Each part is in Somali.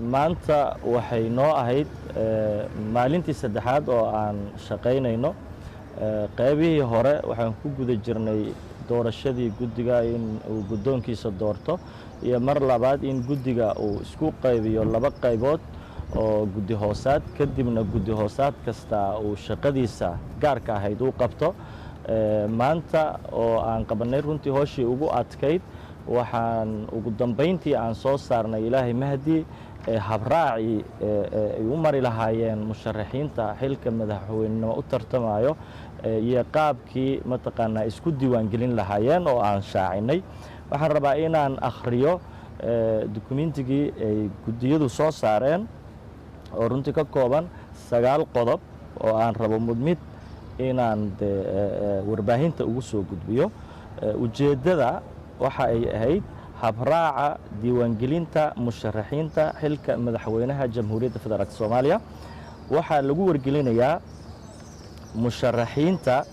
Maanta waxay noo ahayd maalintii saddexaad oo aan shaqaynayno. Qaybihii hore waxaan ku guda jirnay doorashadii guddiga in uu guddoonkiisa doorto, iyo mar labaad in guddiga uu isku qaybiyo laba qaybood oo guddi hoosaad, kadibna guddi hoosaad kasta uu shaqadiisa gaarka ahayd uu qabto. Maanta oo aan qabannay runtii hooshii ugu adkayd, waxaan ugu dambayntii aan soo saarnay, Ilaahay mahdi, habraacii ay u mari lahaayeen musharaxiinta xilka madaxweynenimo u tartamayo iyo qaabkii mataqaanaa isku diiwaangelin lahaayeen oo aan shaacinay. Waxaan rabaa inaan akhriyo dukumentigii ay guddiyadu soo saareen oo runtii ka kooban 9 qodob oo aan rabo mid mid inaan de warbaahinta ugu soo gudbiyo. Ujeeddada waxa ay ahayd habraaca diiwaangelinta musharaxiinta xilka madaxweynaha Jamhuuriyadda Federaalk Soomaaliya. Waxaa lagu wargelinayaa musharaxiinta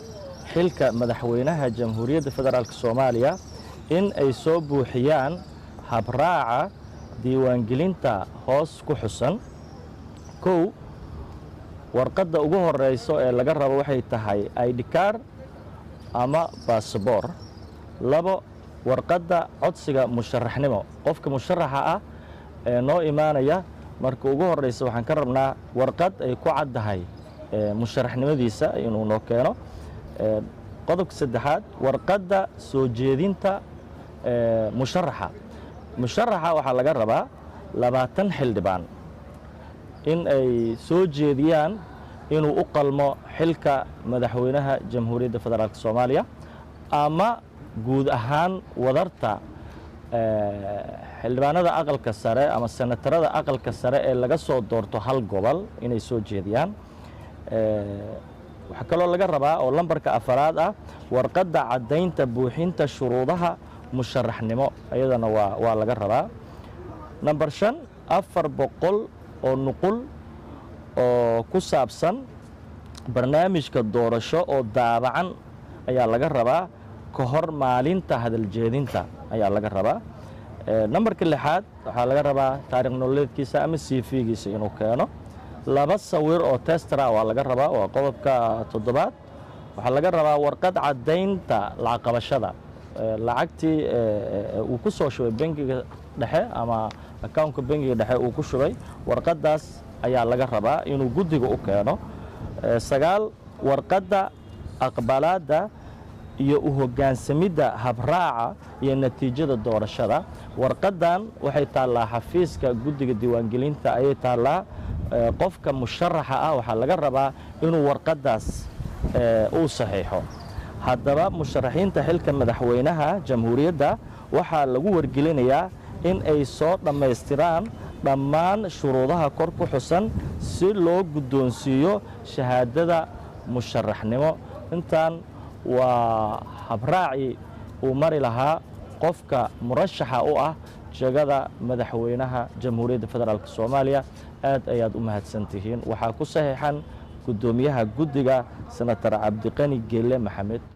xilka madaxweynaha Jamhuuriyadda Federaalk Soomaaliya in ay soo buuxiyaan habraaca diiwaangelinta hoos ku xusan. 1, warqadda ugu horeyso ee laga rabo waxay tahay ID card ama basaboor. 2, warqadda codsiga musharaxnimo. Qofka musharaxa ah ee noo imaanaya, marka ugu horeysa waxaan ka rabnaa warqad ay ku caddahay musharaxnimadiisa inuu noo keeno. Qodobka saddexaad, warqadda soo jeedinta musharaxa. Musharaxa waxaa laga rabaa 20 xildhibaan in ay soo jeediyaan inuu u qalmo xilka madaxweynaha Jamhuuriyadda Federaalk Soomaaliya, ama guud ahaan wadarta xildhibaanada aqalka sare ama senatarada aqalka sare ee laga soo doorto hal gobol inay soo jeediyaan. Waxaa kaloo laga rabaa oo lambarka afaraad ah warqadda caddaynta buuxinta shuruudaha musharaxnimo, iyadana waa laga rabaa. Number 5, 400 oo nuqul oo ku saabsan barnaamijka doorasho oo daabacan ayaa laga rabaa ka hor maalinta hadaljeedinta ayaa laga rabaa. Nambarka lixaad, waxaa laga rabaa taarikh nololeedkiisa ama CV-giisa inuu keeno. Laba sawir oo testera waa laga rabaa, waa qodobka toddobaad. Waxaa laga rabaa warqad caddaynta lacag qabashada, lacagtii uu ku soo shubay bangiga dhexe ama accountka bangiga dhexe uu ku shubay, warqaddaas ayaa laga rabaa inuu guddiga u keeno. 9, warqadda aqbalaadda iyo u hoggaansamidda habraaca iyo natiijada doorashada. Warqaddan waxay taallaa xafiiska guddiga diiwaangelinta ayay taallaa. Qofka musharaxa ah waxaa laga rabaa inuu warqaddaas uu saxiixo. Haddaba musharaxiinta xilka madaxweynaha jamhuuriyadda waxaa lagu wargelinayaa in ay soo dhammaystiraan dhammaan shuruudaha kor ku xusan si loo guddoonsiiyo shahaadada musharaxnimo. Intan waa habraaci uu mari lahaa qofka murashaxa u ah jegada madaxweynaha Jamhuuriyadda Federaalk Soomaaliya. Aad ayaad u mahadsantihiin. Waxaa ku saxiixan guddoomiyaha guddiga, Senator Cabdiqani Geelle Maxamed.